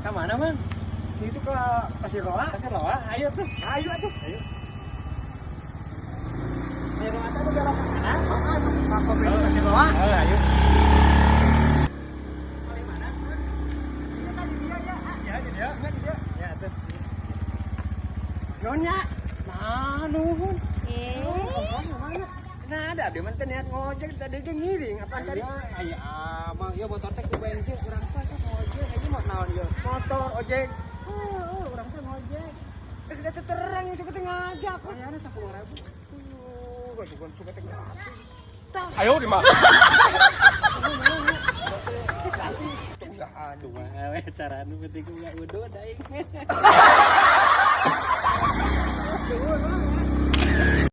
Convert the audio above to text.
Ka mana, Mang? Itu ke Pasir Loa. Pasir Loa, ayo tuh. Ayo atuh. Ayo. Pasir Loa teh belok ke kanan. Heeh, ke pom Pasir Loa. Oh, ayo. Paling mana? Iya tadi dia ya. Ya, di dia. Enggak di dia. Ya, tuh. Nyonya. Nah, nuhun. Eh, Mana? Nah, ada abdi mah teh niat ngojek tadi ge ngiring apaan tadi? Aya, amang ieu motor teh ku bensin urang teh sok ngojek aja mau naon ieu. Motor ojek. Heeh, urang teh ngojek. Eh, kita terang yang suka teh ngajak. Ayana 10.000. Aduh, gua suka teh gratis. 哎呦我的妈！ Tuh, aduh. Kumaha we cara nu penting ulah udud aing.